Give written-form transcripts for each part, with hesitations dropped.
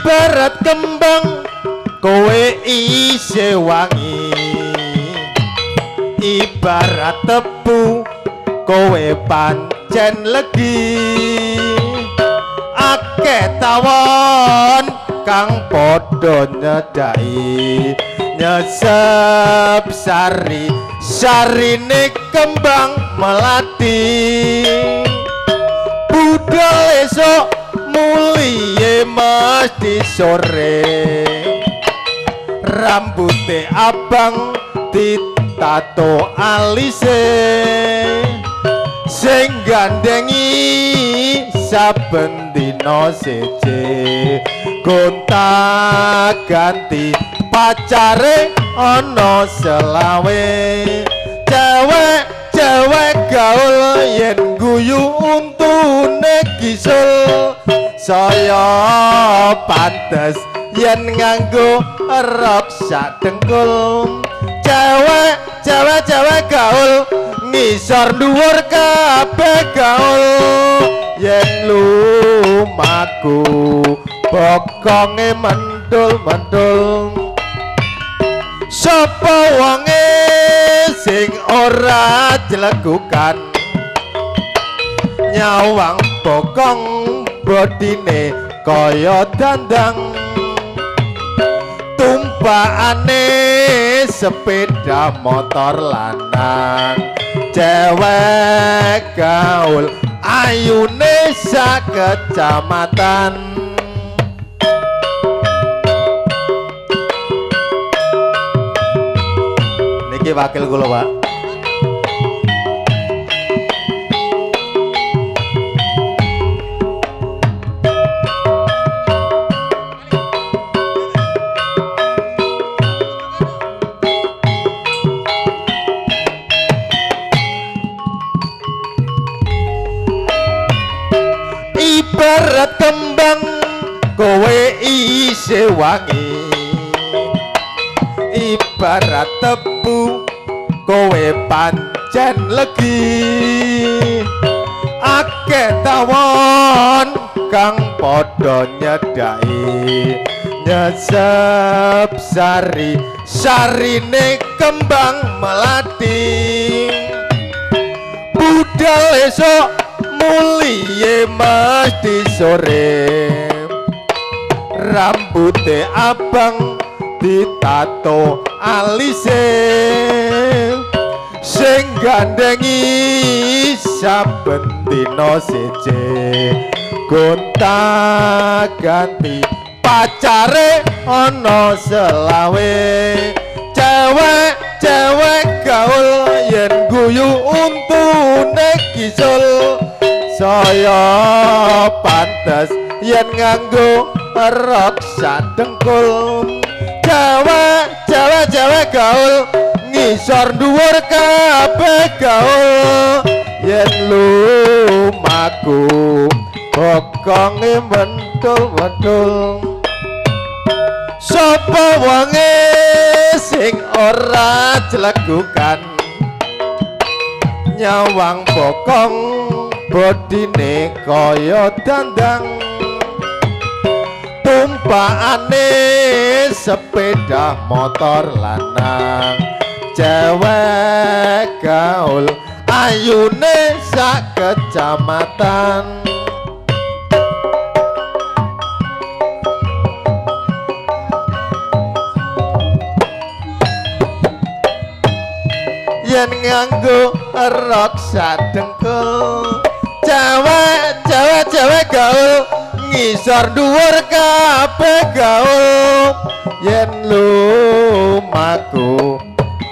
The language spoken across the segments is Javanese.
Ibarat kembang kowe isih wangi, ibarat tebu kowe pancen legi. Akeh tawon kang padha nyedhaki, nyesep sari sarine kembang melati. Budal esuk mulihe mesti sore, rambute abang ditato alise, sing gandhengi saben dina seje. Gonta ganti pacare ana selawe, cewek cewek gaul yen guyu untune gisul. Saya pantes yen nganggo rok sak dengkul. Cewek cewek cewek gaul ngisor dhuwur kabeh gaul. Yen lumaku bokonge mendul-mendul. Sapa wonge sing ora jlegukan, nyawang bokong bodine kaya dandang. Tumpakane sepeda motor lanang, cewek gaul ayune sak kecamatan. Niki wakil kula, Pak. Ibarat kembang kowe isih wangi, ibarat tebu kowe pancen legi. Akeh tawon kang padha nyedhaki, nyesep sari sarine kembang melati. Budal esuk mulihe mesti sore, rambute abang ditato alise, sing gandhengi saben dina seje. Gonta ganti pacare ana selawe, cewek cewek gaul yen guyu untune gisul. Saya pantes yen nganggo rok sak dengkul. Cewek cewek cewek gaul ngisor dhuwur kabeh gaul. Yen lumaku bokonge mentul-mentul. Sapa wonge sing ora jlegukan, nyawang bokong bodine kaya dandang. Tumpakane sepeda motor lanang, cewek gaul ayune sak kecamatan. Yen nganggo rok sak dengkul, cewek cewek cewek gaul ngisor dhuwur kabeh gaul. Yen lumaku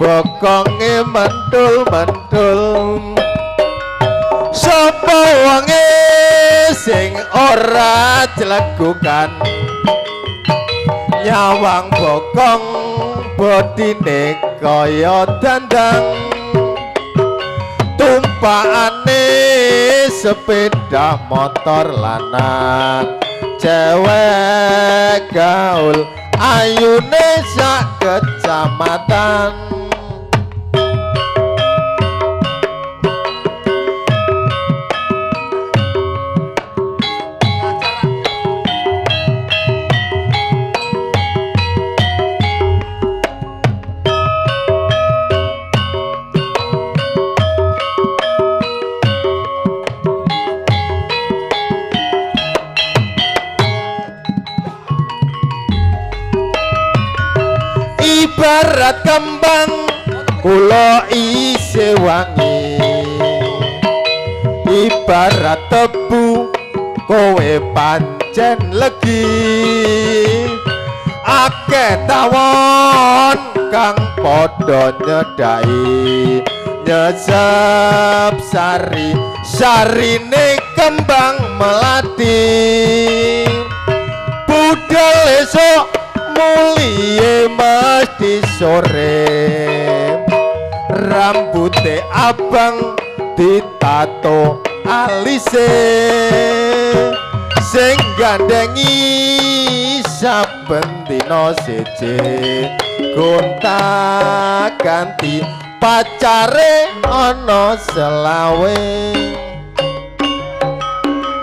bokonge mentul-mentul. Sapa wonge sing ora jlegukan, nyawang bokong bodine kaya dandang. Tumpakane sepeda motor lanang, cewek gaul ayune sak kecamatan. Ibarat kembang kula isih wangi, ibarat tebu kowe pancen legi. Akeh tawon kang padha nyedhaki, nyesep sari sarine kembang melati. Budal esuk mulihe mesti sore, rambute abang ditato alise, sing gandhengi saben dina siji gonta ganti pacare ana selawe.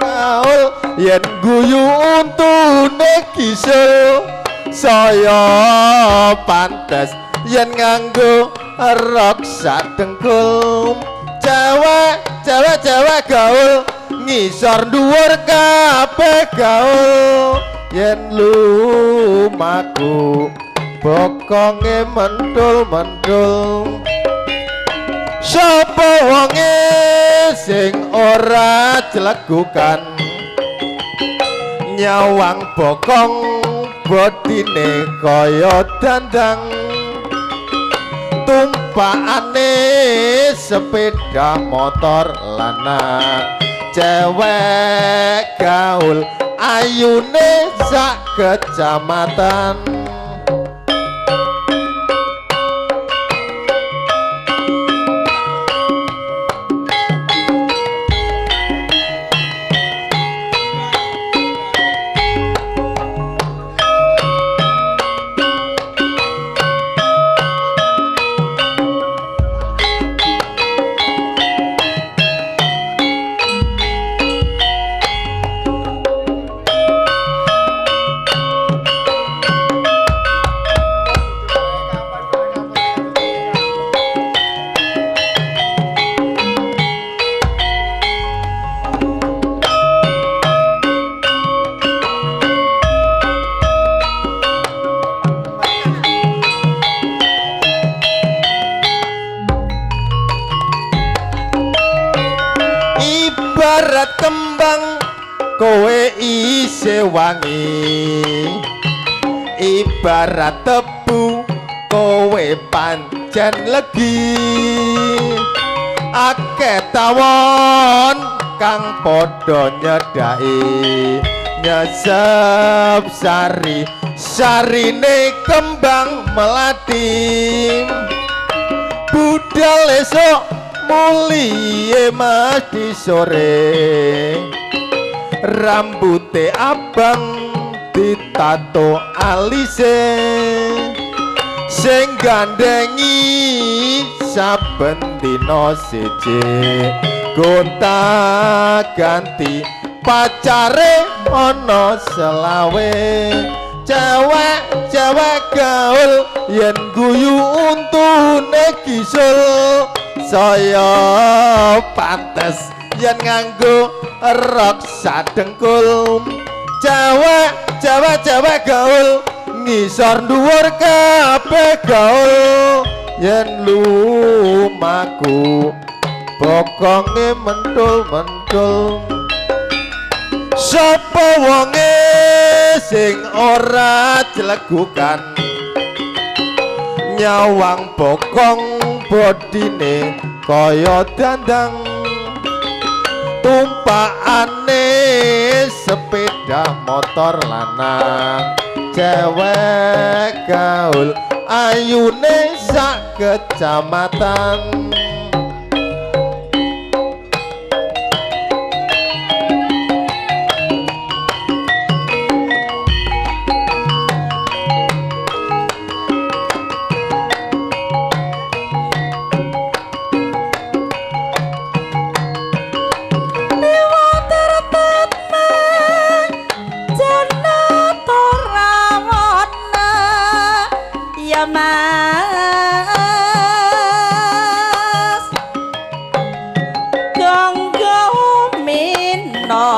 Gaul yen guyu untune kisul saya pantes yen nganggo rok sak dengkul. Cewek cewek cewek gaul ngisor dhuwur kabeh gaul, yen lumaku bokonge mentul-mentul. Sapa wonge sing ora jlegukan, nyawang bokong bodine kaya dandang. Tumpakane sepeda motor lanang, cewek gaul ayune sak kecamatan. Ibarat kembang kowe isih wangi, ibarat tebu kowe pancen legi. Akeh tawon kang padha nyedhaki, nyesep sari sarine kembang melati. Budal esuk mulihe mesti sore, rambute abang ditato alise, sing gandhengi saben dina siji gonta ganti pacare ana selawe. Cewek cewek gaul yen guyu untune kisul saya pantes yen nganggo rok sadengkul. Cewek cewek cewek gaul ngisor dhuwur kabeh gaul, yen lumaku bokonge mentul-mentul. Sapa wonge sing ora jlegukan, nyawang bokong bodine kaya dandang. Tumpakane sepeda motor lanang, cewek gaul ayune sak kecamatan. Mas Gangga Mina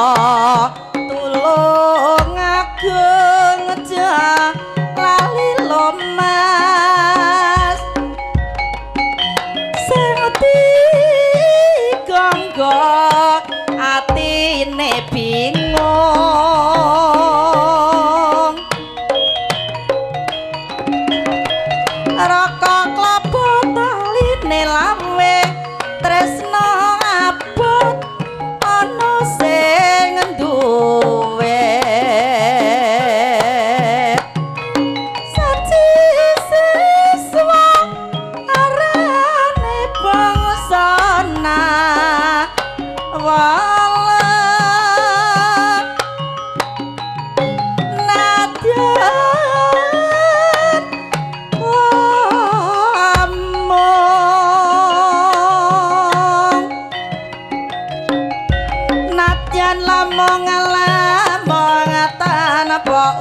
tulung agung aja lali lomas. Bingung rokok klopo taline lawe tresno abot ana sing duwe saci siswa arane bangsa lamong lamong tanpa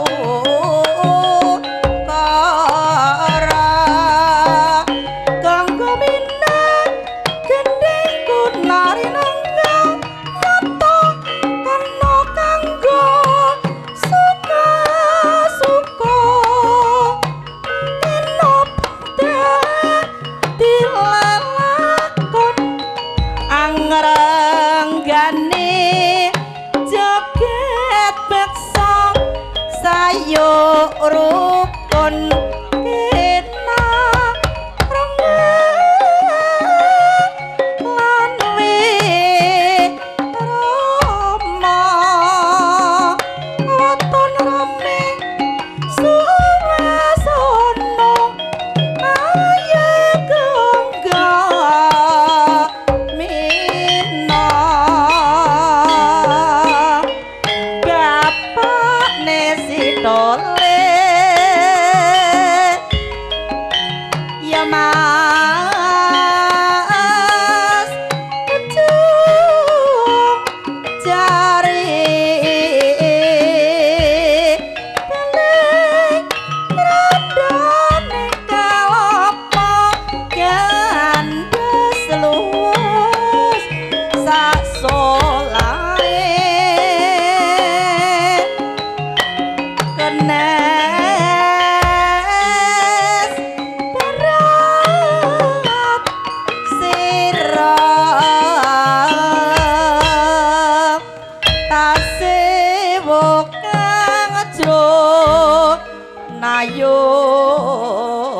ukara kanggo minang gendhing kunari nangga mata kana kanggo suka suka eno dilalakon angrenggane joget beksa sayo rukun kena rengen lan rama waton rame suwasana ayo gangga mina sitole ya mas kecung jari beling randane kalopo gandes luwes sasolae kenes berat sirah tasih kang jro nayung.